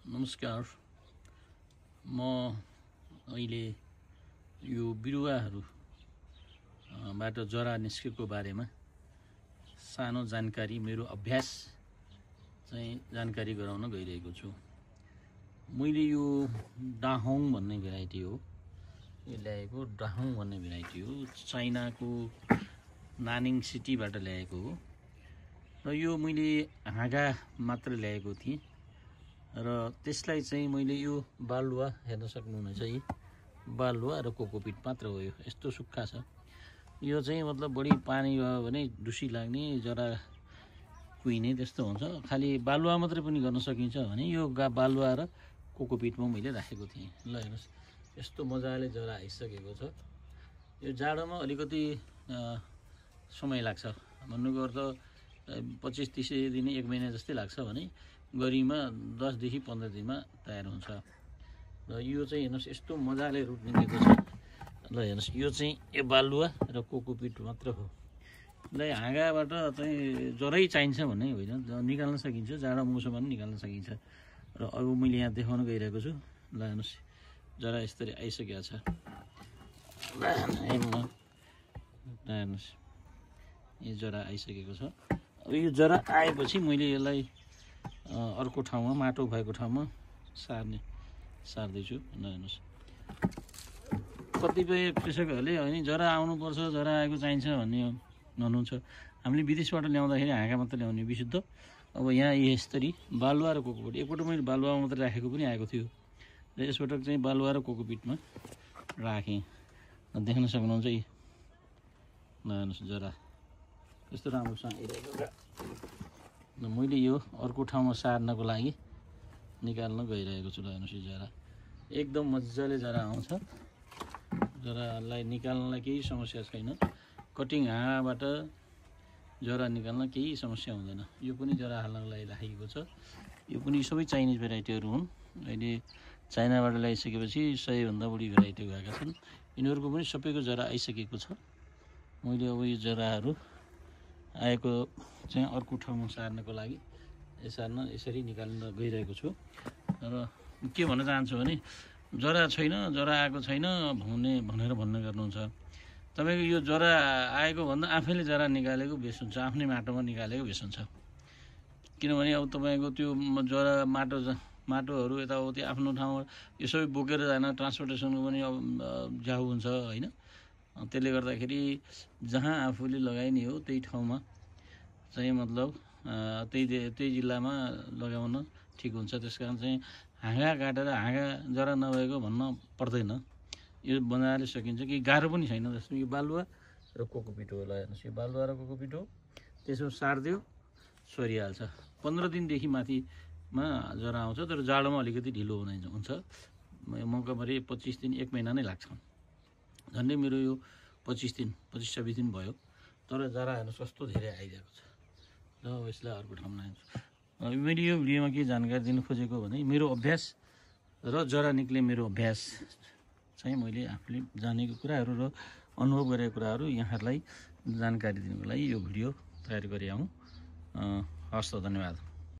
नमस्कार। म अहिले यो बिरुवाहरूबाट जरा निस्केको बारेमा सानो जानकारी, मेरो अभ्यास चाहिँ जानकारी गराउन गइरहेको छु। मैले यो डाहोङ भन्ने भेराइटी हो, यो ल्याएको डाहोङ भन्ने भेराइटी हो, चाइनाको नानिङ सिटीबाट ल्याएको हो। र यो मैले हाँगा मात्र ल्याएको थिएँ र त्यसलाई चाहिँ मैले यो बालुवा हेर्न सक्नुहुनेछ, यी बालुवा र कोकोपिट मात्र हो। यो यस्तो सुक्खा छ। यो चाहिँ मतलब बढी पानी भयो भने डुसी लाग्ने, जरा कुहिने त्यस्तो हुन्छ। खालि बालुवा मात्रै पनि गर्न सकिन्छ भने यो बालुवा र कोकोपिटमा मैले राखेको थिएँ। ल हेर्नुहोस्, यस्तो मजाले जरा आइसकेको छ। यो जाडोमा अलिकति समय लाग्छ, भन्नुको अर्थ 25-30 दिन 1 महिना जस्तै लाग्छ भने गरीमा 10 देखि 15 दिनमा तयार हुन्छ। र यो चाहिँ हेर्नुहोस्, यस्तो मजाले रुट निस्केको छ। ल हेर्नुहोस्, यो चाहिँ यो बालुवा र कोकोपिट मात्र हो। ल हाँगाबाट चाहिँ जरै चाहिन्छ भन्ने होइन, निकाल्न सकिन्छ, जाडो मौसममा पनि निकाल्न सकिन्छ। र अब मैले यहाँ देखाउन गइरहेको छु। ल हेर्नुहोस्, जरा यसरी आइसकेको छ। ल हेर्नुहोस्, यो जरा आइसकेको छ। अब यो जरा आएपछि मैले यसलाई अर्को ठाउँमा, माटो भएको ठाउँमा सार्दैछु। ल हेर्नुहोस्, कतिपय कृषकहरूले होइन जरा आउनुपर्छ, जरा आएको चाहिन्छ भन्ने भन्नुहुन्छ। हामीले विदेशबाट ल्याउँदाखेरि हाँगा मात्र ल्याउने विशुद्ध। अब यहाँ यसरी बालुवा र कोकोपिट, एकपल्ट मैले बालुवा मात्रै राखेको पनि आएको थियो र यसपटक चाहिँ बालुवा र कोकोपिटमा राखेँ। देख्न सक्नुहुन्छ यी। ल हेर्नुहोस्, जरा कस्तो राम्रोसँग आइरहेको छ। मैले यो अर्को ठाउँमा सार्नको लागि निकाल्न गइरहेको छु। ल हेर्नुहोस्, यो जरा एकदम मजाले जरा आउँछ। जरालाई निकाल्नलाई केही समस्या छैन। कटिङ हाँगाबाट जरा निकाल्न केही समस्या हुँदैन। यो पनि जरा हाल्नको लागि राखेको छ। यो पनि सबै चाइनिज भेराइटीहरू हुन्। अहिले चाइनाबाट ल्याइसकेपछि 100 भन्दा बढी भेराइटी गएका छन्। यिनीहरूको पनि सबैको जरा आइसकेको छ। मैले अब यो जराहरू आएको चाहिँ अर्को ठाउँमा सार्नको लागि यसरी निकाल्न गइरहेको छु। र के भन्न चाहन्छु भने जरा छैन, जरा आएको छैन भनेर गर्नुहुन्छ। तपाईँको यो जरा आएको भन्दा आफैले जरा निकालेको बेस हुन्छ, आफ्नै माटोमा निकालेको बेस हुन्छ। किनभने अब तपाईँको त्यो जरा माटोहरू यताउति आफ्नो ठाउँमा यो सबै बोकेर जान ट्रान्सपोर्टेसनको पनि अब झ्याउ हुन्छ होइन। त्यसले गर्दाखेरि जहाँ आफूले लगाइने हो त्यही ठाउँमा चाहिँ मतलब त्यही जिल्लामा लगाउन ठिक हुन्छ। त्यसकारण चाहिँ हाँगा काटेर हाँगा जरा नभएको भन्न पर्दैन। यो बनाएर सकिन्छ, कि गाह्रो पनि छैन। जस्तो यो बालुवा र कोकोपिट हो। ल हेर्नुहोस्, यो बालुवा र कोकोपिट हो। त्यसमा सारिदियो, सरिहाल्छ। 15 दिनदेखि माथिमा जरा आउँछ, तर जाडोमा अलिकति ढिलो हुन्छ। मौकाभरि 25 दिन 1 महिना नै लाग्छ। झन्डै मेरो यो 25-26 दिन भयो, तर जरा हेर्नुहोस् कस्तो धेरै आइरहेको छ। र यसलाई अर्को ठाउँमा लान्छु। मैले यो भिडियोमा के जानकारी दिन खोजेको भने मेरो अभ्यास र जरा निक्ले मेरो अभ्यास चाहिँ मैले आफूले जानेको कुराहरू र अनुभव गरेको कुराहरू यहाँहरूलाई जानकारी दिनुको लागि यो भिडियो तयार गरे हुँ। हस् त, धन्यवाद।